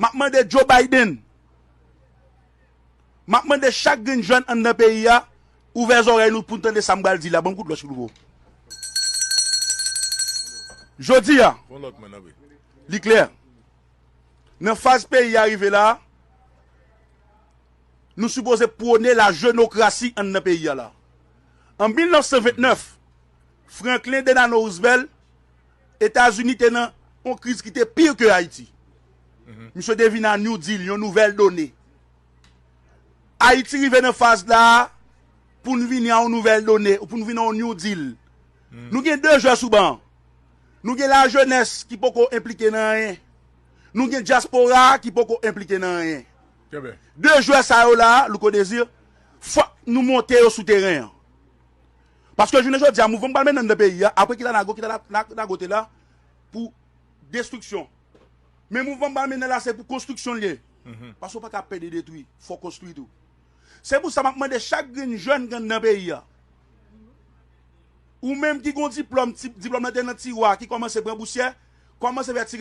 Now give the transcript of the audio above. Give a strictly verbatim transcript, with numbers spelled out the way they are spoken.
M ap mande Joe Biden, m ap mande chak grenn jèn anndan peyi a, ouvè zòrèy nou pou n tande sa m pral di la. Ban m kout lòch pou nou. Jodi a, li klè. Nan faz peyi a rive la, nou sipoze pwone la jenokrasi anndan peyi a la. An mil nèf san vennèf, Franklin Delano Roosevelt, Etazini te nan yon kriz ki te pi ke Ayiti. Misye te vin a New Deal, yon nouvèl done. Ayiti rive nan faz la pou n vini a yon nouvèl done, pou n vini a yon New Deal. Nou gen de jwè sou ban. Nou gen lajenès ki poko enplike nan anyen. Nou gen dyaspora ki poko enplike nan anyen. De jwè sa yo la, Louko Désir, fòk nou monte yo sou teren an. Paske jounen jodi a, mouvman m pral mennen anndan peyi a, apre Kitanago, Kitanago te la pou destriksyon. Men mouvman m pral mennen la, se pou konstriksyon l ye. Paske w pa ka pè de detwi, fò w konstwi tou. Se pou sa m ap mande chak grenn jèn ki anndan peyi a. Ou menm ki gon diplòm, ti, diplòm nan te nan tiwa, ki kòmanse pran pousyè, kòmanse fè ti